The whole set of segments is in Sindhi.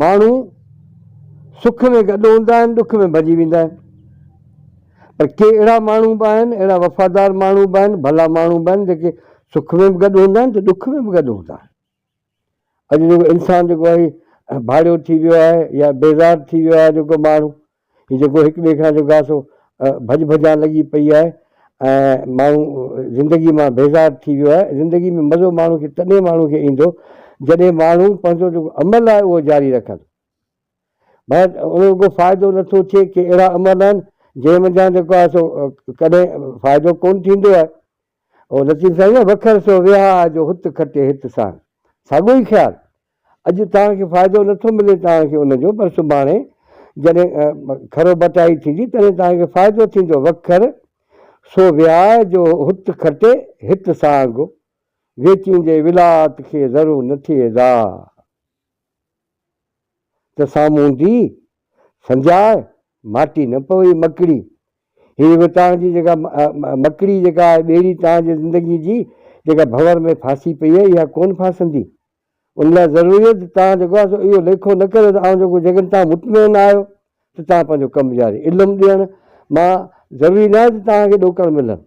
ماڻهو سک ۾ گڏ هوندا آهن، ڏک ۾ ڀڄي ويندا آهن. پر ڪي اهڙا ماڻهو به آهن، اهڙا وفادار ماڻهو به آهن، ڀلا ماڻهو به آهن، جيڪي سک ۾ به گڏ هوندا آهن ته ڏک ۾ به گڏ هوندا آهن. اڄ جيڪو انسان جيڪو آهي ڀاڙيو ٿي ويو آهي يا بيزار ٿي ويو آهي جيڪو ماڻهو هي جيڪو هڪ ٻئي کان جيڪو آهي سو ڀڄ ڀڄان لڳي پئي آهي ۽ ماڻهو زندگي مان بيزار ٿي ويو آهي. زندگي ۾ مزو ماڻهو کي تڏهن ماڻهو کي ايندو جڏهن ماڻهو پنهنجو جيڪو عمل آهي اهو جاري رکندو. بس ان جو ڪو فائدو نٿو ٿئي. ڪي اهڙا عمل آهن جنهن منجهان جيڪو آهي سو ڪڏهن فائدو ڪونه ٿيندو آهي. او لطيف سائين نه وکر سو ويهاء جو هت کٽي هت ساڻ. ساڳيو ئي خيال. اڄ توهان کي فائدو نه ٿو ملي توهان کي ان جو پر سڀاڻي جڏهن کرو بٽائي ٿيندي تڏهن توهان کي فائدو ٿيندو. وکر سو ويهاء جو هت کٽي هت سانگ ويچيندي ولات کي ذرو نه ٿئي ضاء. ته سامونڊي سنجاء ماٽي نه پوي مڪڙي. هي جيڪو توهان جي جيڪا مڪڙي جيڪا آهي ٻيڙي توهان جي زندگي جي جيڪا ڀنور ۾ ڦاسي پئي آهي اها ڪونه ڦاسندي. ان لاء ضروري آهي ته توهان جيڪو آهي سو اهو ليکو نه ڪريو ته آئون جيڪو جيڪڏهن توهان مطمئن آهيو ته توهان پنهنجو ڪم جاري علم ڏيڻ مان ضروري ناهي ته توهان کي ڏوڪڙ ملن.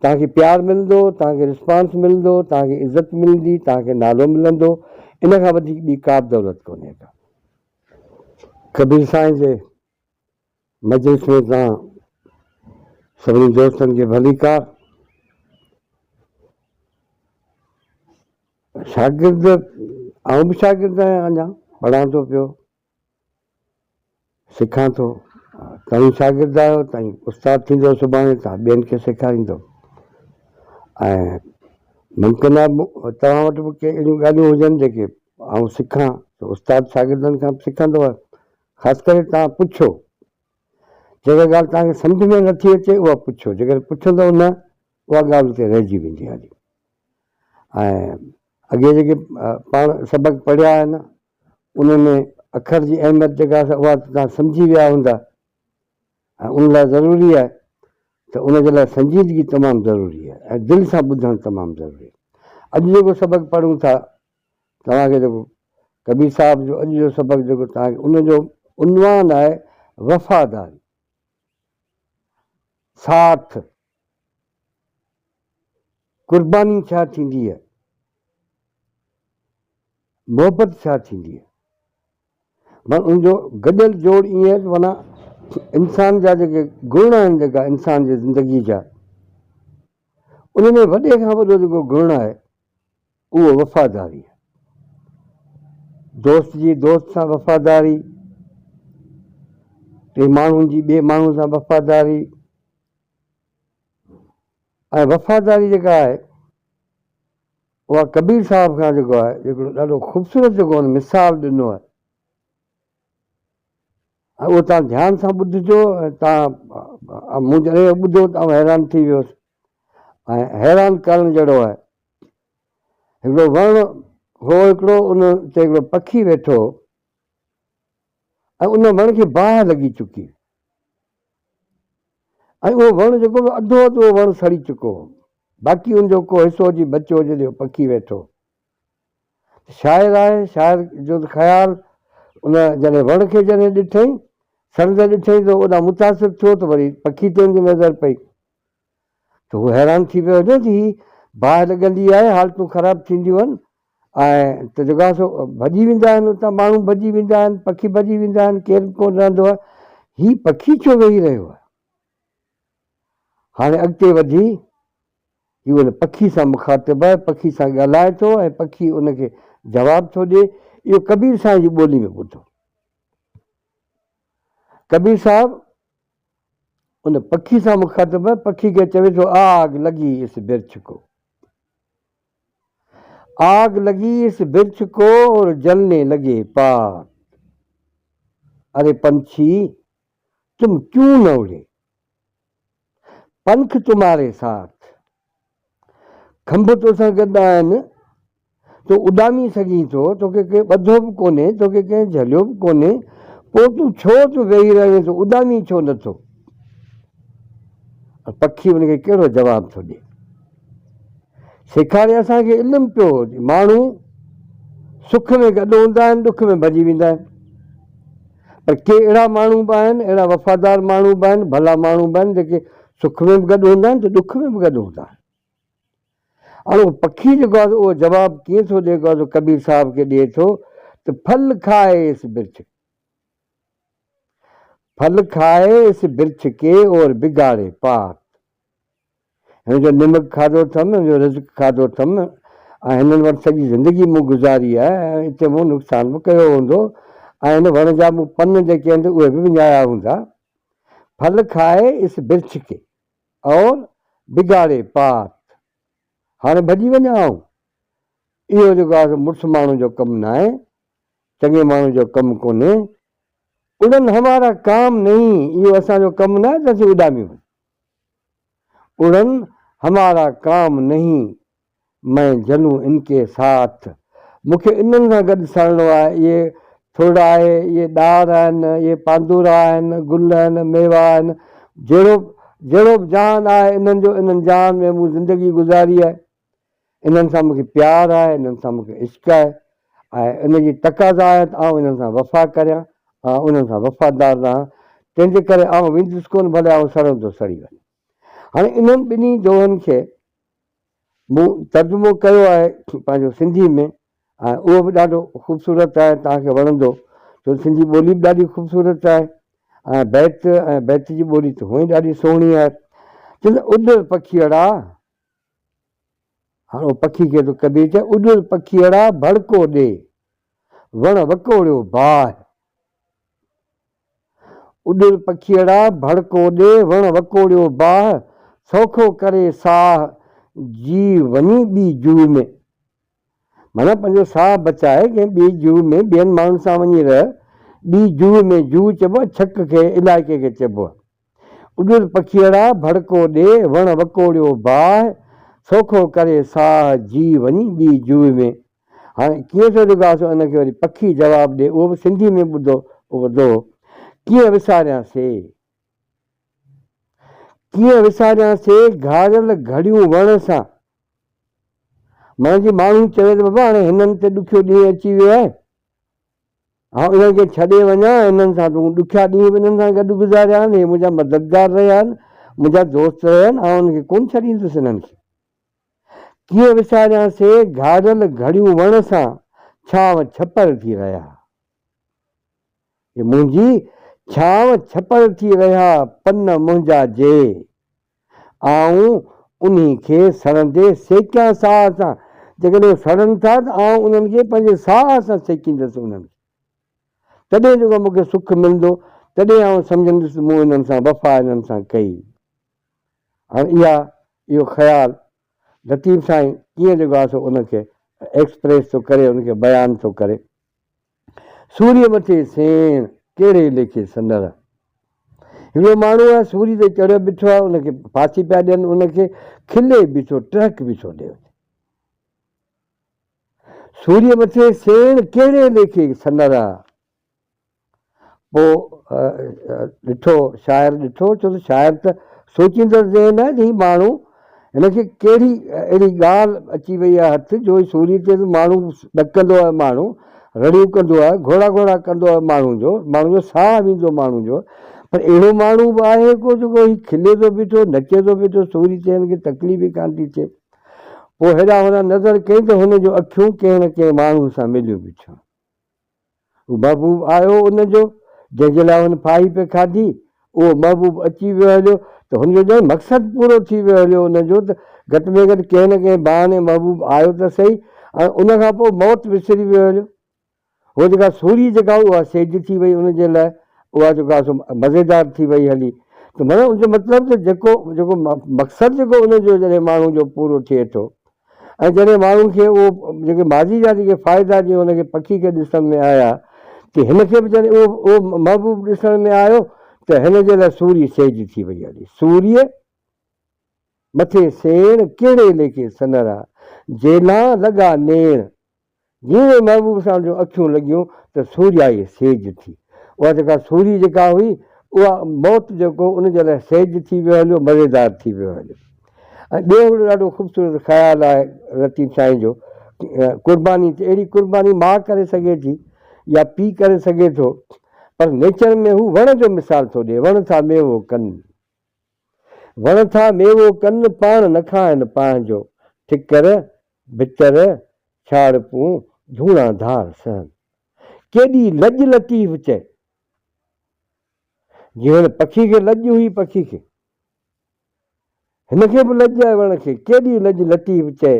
توهان کي پيار ملندو، توهان کي رسپانس ملندو، توهان کي عزت ملندي، توهان کي نالو ملندو، ان کان وڌيڪ ٻي ڪا به دولت ڪونهي ڪا. ڪبير سائين جي مجلس ۾ توهان سڀني دوستن کي ڀليڪار. شاگرد آئون به شاگرد آهيان اڃا پڙهان ٿو پيو. سکان ٿو. توهين شاگرد آهيو، توهين استاد ٿيندؤ سڀاڻي، توهان ٻين کي سيکاريندؤ ۽ ممڪن آهي توهان وٽ به ڪي اهڙيون ڳالهيون هجن جيڪي آئون سکان ته استاد شاگردن کان به سکندو آهي. خاص ڪري توهان پڇو، جيڪا ڳالهه توهان کي سمجهه ۾ نٿي اچي اها پڇو، جيڪڏهن پڇندؤ نه اها ڳالهه اتي رهجي ويندي هلي ۽ اڳي جيڪي پاڻ سبق پڙهيا آهن ان ۾ اکر جي اهميت جيڪا آهي اها ته توهان سمجهي ويا هوندا ۽ ان لاء ضروري آهي ته ان جي لاء سنجيدگي تمام ضروري آهي ۽ دل سان ٻڌڻ تمام ضروري آهي. اڄ جيڪو سبق پڙهون ٿا توهان کي جيڪو ڪبير صاحب جو اڄ جو سبق جيڪو توهان کي ان جو عنوان آهي وفاداري، ساٿ، قرباني ڇا ٿيندي آهي. محبت ڇا ٿيندي آهي؟ معنيٰ ان جو گڏيل جوڙ ائين آهي ته معنيٰ انسان جا جيڪي گڻ آهن جيڪا انسان جي زندگي جا ان ۾ وڏي کان وڏو جيڪو گڻ آهي اهو وفاداري آهي. دوست جي دوست سان وفاداري، ٽي ماڻهن جي ٻئي ماڻهو سان وفاداري ۽ وفاداري جيڪا آهي اها ڪبير صاحب کان جيڪو آهي هڪڙو ڏاڍو خوبصورت جيڪو هن مثال ڏنو آهي ۽ اهو تان ڌيان سان ٻڌجو ۽ تان مون جڏهن اهو ٻڌو ته آئون حيران ٿي ويس ۽ حيران ڪرڻ جهڙو آهي هڪڙو وڻ هو هڪڙو ان تي هڪڙو پکي ويٺو ۽ ان وڻ کي باهه لڳي چڪي ۽ اهو وڻ جيڪو به اڌو اڌ اهو وڻ سڙي چڪو هو، باقي ان جو ڪو حصو جي بچيو هجي ته اهو پکي ويٺو هو. شاعر آهي، شاعر جو ته خيال ان جڏهن وڻ کي جڏهن ڏٺئين، سڙندي ڏٺئين ته اوڏانهن متاثر ٿيو ته وري پکي تي هن جي نظر پئي ته هو حيران ٿي ويو هجي ته هي باهه لڳندي آهي، حالتون خراب ٿينديون آهن ۽ ته جيڪو آهي سو ڀڄي ويندا آهن اتان ماڻهو ڀڄي ويندا آهن پکي ڀڄي ويندا آهن ڪير به ڪونه رهندو آهي هي پکي ڇو ويهي رهيو آهي هاڻي اڳتي وڌي هي ان پکي سان مخاطب آهي پکي سان ڳالهائي ٿو ۽ پکي ان کي جواب ٿو ڏي اهو ڪبير سائين جي ٻولي ۾ ٻڌو ڪبير صاحب ان پکي سان مخاطب آهي پکي کي چوي ٿو آگ لڳي اس برڇ کو آگ لگي اس برڇ ڪو اور جلني لگي پات اري پنڇي تم ڪيون نه اڙي پنک تمهاري ساٿ کنڀ توسان گڏ آهن تون اڏامي سگهين ٿو توکي ڪنهن ٻڌو به ڪونهي توکي ڪنهن جهليو به ڪونهي پوء تون ڇو تون ويهي رهين ٿو اڏامين ڇو نٿو پکي ان کي ڪهڙو جواب ٿو ڏي سيکاري اسان کي علم پيو ماڻهو سک ۾ گڏ هوندا آهن، ڏک ۾ ڀڄي ويندا آهن. پر ڪي اهڙا ماڻهو به آهن، اهڙا وفادار ماڻهو به آهن، ڀلا ماڻهو به آهن، جيڪي سک ۾ به گڏ هوندا آهن ته ڏک ۾ به گڏ هوندا آهن. هاڻي اهو پکي جيڪو آهي اهو جواب ڪيئن ٿو ڏئي جيڪو آهي سو ڪبير صاحب کي ڏئي ٿو ته ڦل کائي اس برڇ ڦل کائي اس برڇ ڪي اور بگاڙي پات. هن جو نمڪ کاڌو اٿم، هن جو رزق کاڌو اٿم ۽ هنن وٽ سڄي زندگي مون گذاري آهي ۽ اتي مون نقصان به ڪيو هوندو ۽ هن وڻ جا مون پن جيڪي آهن اهي به وڃايا هوندا. ڦل کائي اس برڇ ڪي اور بگاڙي پات. هاڻي ڀڄي وڃان آئون؟ اهو جيڪو آهي سو مڙس ماڻهو جو ڪم ناهي، چڱي ماڻهو جو ڪم ڪونهي. اڙن همارا ڪام نهين، اهو اسان جو ڪم ناهي ته اسين اڏامي وڃون. اڙن همارا ڪام نهين، مين جلون ان ڪي ساٿ، مون کي انهن سان گڏ سڙڻو آهي، اهي ٿڙ آهي، اهي ڏار آهن، اهي پاندورا آهن، گل آهن، ميوا آهن، جهڙو جهڙو به جهان آهي انهن جو، انهن جهان ۾ مون زندگي گذاري آهي، انهن سان مون کي پيار آهي، انهن سان مون کي عشق آهي ۽ ان جي تقاضا آهي ته آئون انهن سان وفا ڪريان، آئون انهن سان وفادار رهان، تنهن جي ڪري آئون ويندس ڪونه، ڀلي آئون سڙندو سڙي وڃان. هاڻي انهن ٻنهي دوهن کي مون ترجمو ڪيو آهي پنهنجو سنڌي ۾ ۽ اهو به ڏاڍو خوبصورت آهي توهان کي وڻندو ڇو ته سنڌي ٻولي به ڏاڍي خوبصورت آهي ۽ بيت ۽ بيت جي ٻولي ته هونئن ئي ڏاڍي سهڻي آهي چون ته اڏر پکيئڙا هاڻ اهو پکي کي ٿو ڪبير چئي اڏر پکيئڙا ڀڙڪو ڏي وڻ وڪوڙيو باهه اڏر پکيئڙا ڀڙڪو ڏي، وڻ وڪوڙيو باهه، سوکو ڪري ساهه، جي وڃي ٻي جوء ۾. معنيٰ پنهنجو ساهه بچائي ڪنهن ٻي جوء ۾ ٻين ماڻهن سان وڃي رهه. ٻي جوء ۾ جوء چئبو آهي ڇڪ کي، علائقي کي چئبو آهي. اڏر پکيئڙا ڀڙڪو ڏي، وڻ وڪوڙيو باهه، سوکو ڪري ساهه، جي وڃي ٻي جوء ۾. هاڻي ڪيئن ٿو جيڪو آهي سو ان کي وري پکي جواب ڏي، اهو به سنڌي ۾ ٻڌو اهو دوهو، ڪيئن وساريان سي، ڪيئن وساريان سي گهاريل گهڙيون وڻ سان. معنيٰ جي ماڻهو چوي ته بابا هاڻي هنن تي ڏکيو ڏينهن اچي ويو آهي، آئون انهن کي ڇڏي وڃان، انهن سان تون ڏکيا ڏينهن به انهن سان گڏ گذاريا آهن، هي منهنجا مددگار رهيا آهن، منهنجا دوست رهيا آهن، آئون انهن کي ڪونه ڇڏيندس انهن کي. ڪيئن وساريان سي گهاريل گهڙيون وڻ سان ڇانو ڇپر ٿي رهيا. هي منهنجي ڇانو ڇپر ٿي رهيا پن منهنجا جي. آئون انهي کي سڙندي سيڪيان ساهه سان. جيڪڏهن هو سڙن ٿا ته آئون انهن کي پنهنجي ساهه سان سيڪيندس انهن کي. تڏهن جيڪو مون کي سک ملندو تڏهن آئون سمجهندس ته مون انهن سان وفا انهن سان ڪئي. هاڻ اها اهو خيال لطيف سائين ڪيئن جيڪو آهي سو ان کي ايڪسپريس ٿو ڪري ان کي بيان ٿو ڪري. سوريء مٿي سيڻ ڪهڙي ليکي سنر. هڪڙو ماڻهو آهي سوري تي چڙهيو بيٺو آهي ان کي ڦاسي پيا ڏين ان کي کلي بيٺو ٽهڪ بيٺو ڏي. سوريء مٿي سيڻ ڪهڙي ليکي سنر. پوء ڏٺو شاعر ڏٺو ڇو ته شاعر ته سوچيندڙ ذهن آهي ته هي ماڻهو هن کي ڪهڙي اهڙي ڳالهه اچي وئي آهي هٿ جو سوري تي ته ماڻهو ڏڪندو آهي ماڻهو رڙيون ڪندو آهي گهوڙا گهوڙا ڪندو آهي ماڻهو جو ماڻهو جو ساهه ويندو ماڻهو جو پر اهڙو ماڻهو به آهي ڪو جيڪو هي کلي ٿو بيٺو نچي ٿو بيٺو سوري تي هن کي تڪليف ئي ڪانه ٿي ٿئي پوء هيڏانهن هوڏانهن نظر ڪئي ته هن جون اکيون ڪنهن نه ڪنهن ماڻهو سان مليون بيٺيون. هو محبوب آيو ان جو، جنهن جي لاء هن ڦاهي پئي کاڌي، اهو محبوب اچي ويو هليو ته هن جو ڄڻ مقصد پورو ٿي ويو هليو ان جو ته گهٽ ۾ گهٽ ڪنهن نه ڪنهن بهاني محبوب آيو ته سهي ۽ ان کان پوء موت وسري ويو هليو. هوء جيڪا سوري جيڪا هئي اها سيج ٿي وئي ان جي لاء، اها جيڪا سو مزيدار ٿي وئي هلي ته معنيٰ ان جو مطلب ته جيڪو جيڪو مقصد جيڪو ان جو جڏهن ماڻهو جو پورو ٿئي ٿو ۽ جڏهن ماڻهن کي اهو جيڪي ماضي جا جيڪي فائدا جيئن هن کي پکي کي ڏسڻ ۾ آيا ته هن کي به جڏهن اهو اهو محبوب ڏسڻ ۾ آيو ته هن جي لاء سوري سيج ٿي وئي هلي. سوريء مٿي سيڻ ڪهڙي ليکي سنرا، جيلان لڳا نيڻ. جيئن ئي محبوب سان جون اکيون لڳيون ته سوريائي سيج ٿي. اها جيڪا سوري جيڪا هئي، اها موت جيڪو ان جي لاء سيج ٿي ويو هليو، مزيدار ٿي ويو هليو. ۽ ٻيو هڪڙو ڏاڍو خوبصورت خيال آهي لطيف سائين جو، قرباني ته اهڙي قرباني ماء ڪري سگهي ٿي يا پيء ڪري سگهي ٿو پر نيچر ۾ هو وڻ جو مثال ٿو ڏئي، وڻ ٿا ميوو ڪن، وڻ ٿا ميوو ڪن، پاڻ نه کائن پنهنجو، ٺڪر، ڀتر، ڇاڙپون، ڌوڻا ڌار سهن. ڪيڏي لڄ لطيف چئي. جيئن هن پکي کي لڄ هئي پکي کي. هن کي به لڄ آهي وڻ کي، ڪيڏي لڄ لطيف چئي.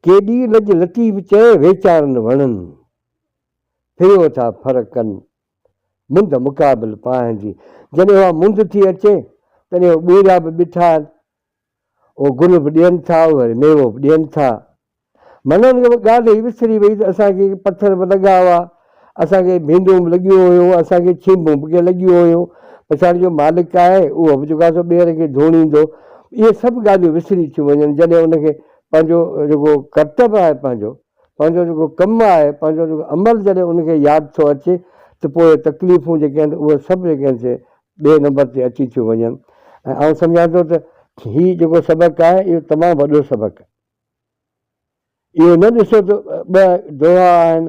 ڪيڏي لڄ لطيف چئي، ويچارن وڻن، ڦريو ٿا ڦر ڪن، منڌ مقابل پنهنجي. جڏهن اها منڌ ٿي اچي، تڏهن اهي ٻوريا به ٻٺا آهن، اهي گل به ڏين ٿا، اهي وري ميوو به ڏين ٿا. معنيٰ ان کي ڳالهه ئي وسري وئي ته اسان کي پٿر به لڳا هئا، اسان کي ڀينڊون به لڳيون هيون، اسان کي ڇينڀون به ڪي لڳيون هيون، پڇاڙي جو مالڪ آهي، اهو به جيڪو آهي سو ٻير کي ڌوڻيندو. اهي سڀ ڳالهيون وسري ٿيون وڃن جڏهن ان کي پنهنجو جيڪو ڪرتب آهي پنهنجو، پنهنجو جيڪو ڪم آهي، پنهنجو جيڪو عمل جڏهن ان کي ياد ٿو اچي ته پوء اهي تڪليفون جيڪي آهن اهي سڀ جيڪي آهن سي ٻئي نمبر تي اچي ٿيون وڃن ۽ آئون سمجهان ٿو ته هي جيڪو سبق آهي اهو تمام وڏو سبق آهي. اهو نه ڏسو ته ٻه دوها آهن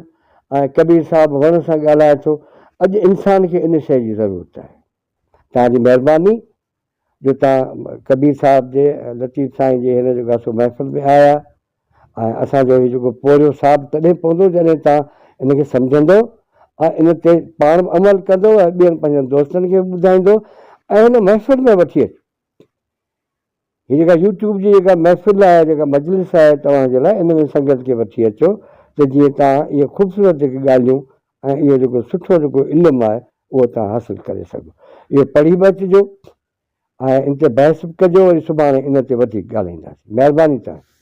۽ ڪبير صاحب وڻ سان ڳالهائي ٿو. اڄ انسان کي ان شيء جي ضرورت آهي. توهان جي مهرباني جو توهان ڪبير صاحب جي لطيف سائين جي هن جيڪو آهي سو محفل ۾ آيا ۽ اسان جو هي جيڪو پورهيو صاحب تڏهن پوندو جڏهن توهان ان کي سمجهندو ۽ ان تي پاڻ به عمل ڪندو ۽ ٻين پنهنجن دوستن کي به ٻڌائيندو ۽ هن محفل ۾ وٺي اچو. هي جيڪا يوٽيوب جي جيڪا محفل آهي جيڪا مجلس آهي توهان جي لاء ان ۾ سنگت کي وٺي اچو ته جيئن توهان اهي خوبصورت جيڪي ڳالهيون ۽ اهو جيڪو سٺو جيڪو علم آهي اهو توهان حاصل ڪري سگهو. اهو پڙهي به اچجو ۽ ان تي بحث به ڪجو وري سڀاڻي ان تي وڌيڪ ڳالهائينداسين. مهرباني توهان جي.